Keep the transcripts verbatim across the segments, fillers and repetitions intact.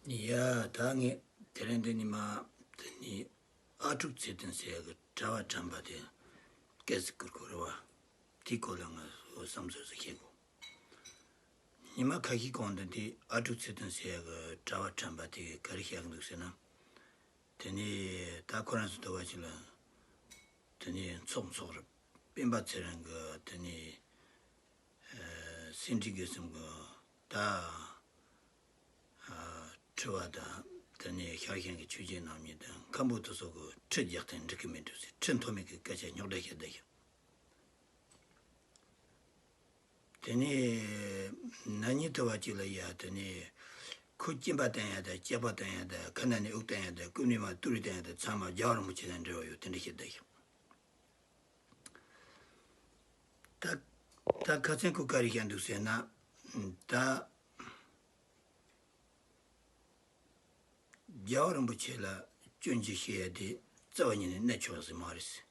ཡ། ད་ངས་དེ་རིང་འདི་ཉི་མ་དེ་ནི་ཨ་ཕྲུག་ཚེ་བརྟན་ཟེར་ཡག་གི་གྲྭ་པ་ཁྲམ་པ་དེ་སྐད་ཟིག་བསྐུར་གོ་རེད་བ། དེའི་སྐོར་ལ་ང་ཚོ་བསམ་ཚུལ་ཟིག་བཤད་དགོས། ཉི་མ་ཁ་ཤས་གོང་དུ་དེ་ཨ་ཕྲུག་ཚེ་བརྟན་ཟེར་ཡག་གི་གྲྭ་པ་ཁྲམ་པ་དེ་ག་རེ་བཤད་གི་འདུག་ཟེར་ན། དེ་ནས་ད་ཁོ་རང་ཚོ་འདུག་བ་ཅིག་ལ། དེ་ནས་ཚོགས་འཚོགས་རབས་སྤེན་པ་ཚེ་རིང་གི་དེ་ནས་ཨ་སེ་འབྲས་དགེ་གསུམ་གི་ད་ཨ་ཁྲི་པ་དང་དེ་ནས་ཤར་ཞིང་གི་ཆོས་རྗེ་རྣམ་གཉིས་དང་མཁན་པོ་དེ་ཚོ་གི་ཁྲི་རྒྱག་སྟེ་འགྲིག་གི་མི་འདུག་ཟེར། ཁྲི་མཐོ་དམན་གི་སྐད་ཆ་རྙོག་དྲ་བཤད་བསྡད་ཤག་དེ་ནས་ན་ནིང་དུ་བ་གཅིག་ལ་ཡ་དེ་ནས་ཁོ་སྐྱིན་པ་བསྟན་ཡ་དང་སྐྱག་པ་བསྟན་ཡ་དང་ཁ་ན་ནས་དབུགས་བསྟན་ཡ་དང་རྐུན་མའི་མ་ཏུ་རུ་བསྟན་ཡ་དང་ཚང་མ་རྒྱལ་བ་རིན་པོ་ཆེ་དང་འབྲེལ་བ་ཡོད་དེ་འདྲ་བཤད་བསྡད་ཤག་ད་ད་ཁ་སང་ཁོ་ག་རེ་བཤད་འདུག་ཟེར་ན། ད་རྒྱལ་བ་རིན་པོ་ཆེ་ལ་སྐྱོན་བརྗོད་བཤད་ཡ་དེ་རྩ་བ་ཉིད་ནས་གནས་ཆོག་ཟེར་མ་རེད་ཟེར།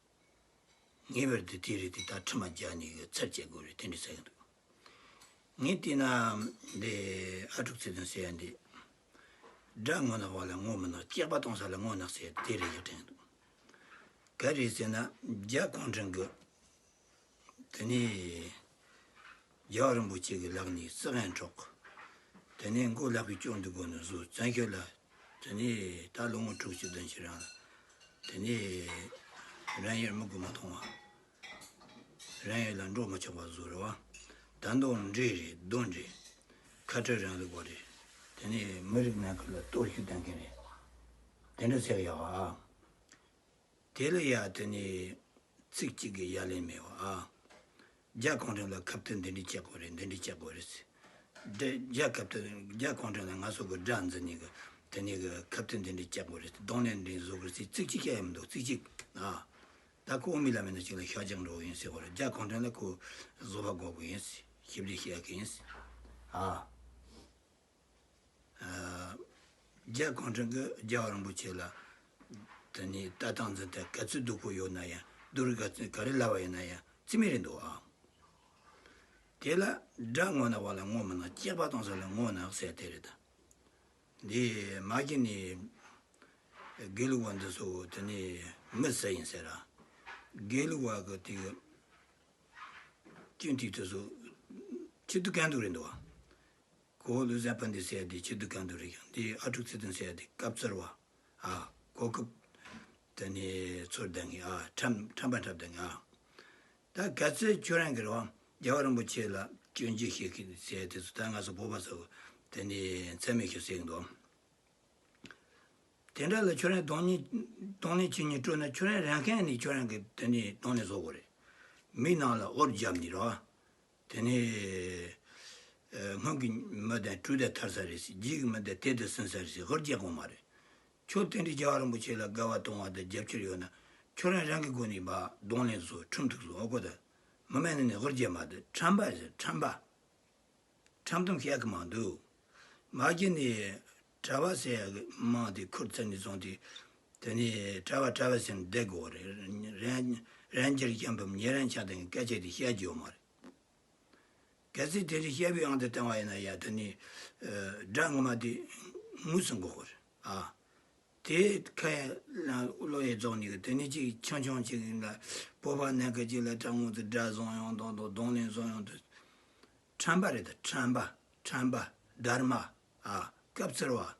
ངེས་པར་དུ་དེ་རེད་དེ་ད་ཁྲིམས་རྒྱག་ནས་གི་ཚར་བཅད་དགོས་རེད་དེ་འདྲ་ཟེར་གི་འདུག་ངས་བལྟས་ན་འདི་ཨ་ཕྲུག་ཚེ་བརྟན་ཟེར་ཡ་འདི་དགྲ་ངོ་ནག་པ་ལ་ངོ་མི་ནག་སྐྱག་པ་གཏོང་ས་ལ་ངོ་ནག་ཟེར་དེ་རེད་ཡ་དྲན་འདུག་ག་རེད་ཟེར་ན་རྒྱ་གུང་ཁྲན་གི་དེ་ནས་རྒྱལ་བ་རིན་པོ་ཆེ་གི་ལག་ནས་སྲོག་ཡང་འཕྲོག་དེ་ནས་མགོ་ལག་པའི་སྐྱོན་འདུག་གོ་ནས་བཟོ་བཙན་ཤོད་ལ། དེ་ནས་ད་ལོ་ངོ་དྲུག་ཅུ་བདུན་ཅུ་རིང་ལ། དེ་ནས་རང་ཡུལ་མི་དགོས་མ་མཐོང་བ། རང་ཡུལ་ལ་འགྲོ་མི་ཆོག་པ་བཟོ་རེད་བ། ད་མདོ་འདྲེ་རེད་གདོན་འདྲེ། ཁ་བྲལ་རིང་ལུགས་པ་རེད། དེ་ནས་མི་རིགས་ནང་ཁུལ་ལ་གཏོར་བཤིག་གཏོང་མཁན་རེད། དེ་འདྲ་ཟེར་ཡོད་ཨ། དེ་ལ་ཡ་དེ་ནས་ཚིག་གཅིག་གི་ཡ་ལན་མེད་བ་ཨ། རྒྱ་གུང་ཁྲན་ལ་ཁ་གཏད་འདི་འདྲ་བྱེད་དགོས་རེད་འདི་འདྲ་བྱེད་དགོས་རེད་ཟེར། འདི་རྒྱ་ཁ་གཏད་རྒྱ་གུང་ཁྲན་ལ་ང་ཚོ་གི་དགྲ་འཛིན་ནས་གི་དེ་ནས་གི་ཁ་གཏད་འདི་འདྲ་བྱེད་དགོས་རེད་ཟེར། གདོང་ལེན་འདི་བཟོ་དགོས་ཟེར། ཚིག་གཅིག་བཤད་ཡ་མི་འདུག་ཚིག་གཅིག་ཨ། ད་ཁོ་དབུ་མའི་ལམ་ཡིན་ན་གཅིག་ལ་ཤ་རྒྱགས་འགྲོ་གི་ཡིན་ཟེར་བ་རེད། རྒྱ་གུང་ཁྲན་ལ་ཁོ་བཟོད་པ་དགོས་གི་ཡིན་ཟེར། ཞིབ་འཇུག་བྱེད་ཡ་གི་ཡིན་ཟེར་ཨ། རྒྱ་གུང་ཁྲན་གྱིས་རྒྱལ་བ་རིན་པོ་ཆེ་ལ་དེ་ནས་ལྟ་སྟངས་འཛིན་སྟངས་ག་ཚོད་སྡུག་པོ་ཡོད་ན་ཡང་སྡུག་རུས་ག་ཚོད་ག་རེ་ལབ་པ་ཡིན་ན་ཡང་རྩིས་མེད་རེད་འདུག་ཨ། དེ་ལ་དགྲ་ངོ་ནག་པ་ལ་ངོ་མི་ནག་སྐྱག་པ་གཏོང་ས་ལ་ངོ་ནག་ཟེར་དེ་རེད་ད། འདི་མ་གཞི་ནས་དགེ་ལུགས་པ་འདི་ཚོ་དེ་ནས་མི་ཟེར་ཡིན་ཟེར་ར། དགེ་ལུགས་པ་གི་དེ་གི་སྐྱོན་དེ་དེ་ཚོ་ཆེད་དུ་གང་འདུག་རེད་འདུག་ཨ། གོ་བོ་ལུས་ཟན་པ་འདི་ཟེར་ཡ་དེ་ཆེད་དུ་གང་འདུག་རེད་ཀྱང་འདི་ཨ་ཕྲུག་ཚེ་བརྟན་ཟེར་ཡ་དེ་སྐབས་གསར་བ། ཨ། གོ་སྐབས། དེ་ནས་ཚོར་ལྡན་གི་ཨ། ཁྲམ་ཁྲམ་པ་འཁྲབ་ལྡན་གི་ཨ། ད་ག་ཚོད་ཁྱོད་རང་གི་རེད་བ། རྒྱལ་བ་རིན་པོ་ཆེ་ལ་སྐྱོན་བརྗོད་བྱེད་ཀྱི་ཟེར་ཡ་དེ་ཚོ་ད་ང་ཚོ་བོད་པ་ཚོ་དེ་ནས་མཚམས་མེད་ཤོད་ཟེར་གི་འདུག་དེ་འདྲ་ལ་ཁྱོད་རང་གདོང་ལེན་གདོང་ལེན་བྱེད་སྙིང་བྲོ་ན་ཁྱོད་རང་རང་ཁ་ནས་ཁྱོད་རང་གི་དེ་ནས་གདོང་ལེན་བཟོ་དགོས་རེད། མི་ནང་ལ་འུར་བརྒྱབ་ནས་རེད་བ། དེ་ནས་ཨ་སྔོན་གྱི་མི་དེ་གྲོས་དེ་ཐར་ས་རེད་ཟེར། རྗེས་ཀྱི་མི་དེ་དེ་དེ་ཟིན་ས་རེད་ཟེར་འུར་རྒྱག་དགོས་མ་རེད། ཁྱོད་དེ་འདྲའི་རྒྱལ་བ་རིན་པོ་ཆེ་ལ་དགའ་བ་གཏོང་བ་དང་རྒྱབ་སྐྱོར་ཡོད་ན་ཁྱོད་རང་རང་གི་སྒོ་ནས་མ་གདོང་ལེན་བཟོ། ཁྲིམས་གཏུག་བཟོ། ཨོ་གོ་ད། མི་མེད་ནས་ནས་འུར་རྒྱག་མ་དེ་ཁྲམ་པ་ཟེར། ཁྲམ་པ། ཁྲམ་གཏོང་བཤད་གི་མ་འདུག་མ་གཞི་ནས་གྲྭ་པ་ཟེར་ཡ་གི་མིང་དེ་ཁུར་ཚར་ནས་བཟུང་སྟེ། དེ་ནས་གྲྭ་པ་གྲྭ་པ་ཟེར་ནས་བསྡད་དགོས་རེད། རང་རང་རྒྱལ་ཞབས་བམ་ཉེ་རང་ཆགས་དེ་སྐད་ཆ་དེ་བཤད་རྒྱུ་ཡོད་མ་རེད། གལ་སྲིད་དེ་རིགས་བཤད་པའི་དབང་དུ་བཏང་བ་ཡིན་ན་ཡ་དེ་ནས་ཨ་དགྲ་ངོ་མ་དེ་ངོས་སུ་འགོག་དགོས་རེད་ཨ། དེ་ཁ་ཡ་ལ་བློ་ཡི་རྫོགས་ནས་གི་དེ་ནས་ཅིག་ཆུང་ཆུང་ཅིག་ཡིན་ལ་བོད་པ་ནང་གི་ཅིག་ལ་དྲང་ངོ་དུ་དགྲ་བཟུང་ཡོང་དང་དང་གདོང་ལེན་བཟུང་ཡོང་དུ། ཁྲམ་པ་རེད་ད། ཁྲམ་པ། ཁྲམ་པ། སྡར་མ། ཨ། སྐབས་འཚོལ་བ།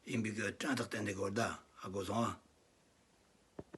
ཡིན་པའི་གི་དྲང་ཐག་བསྟན་དེ་གོ་ད། ཨ་གོ་སོང་ཨ།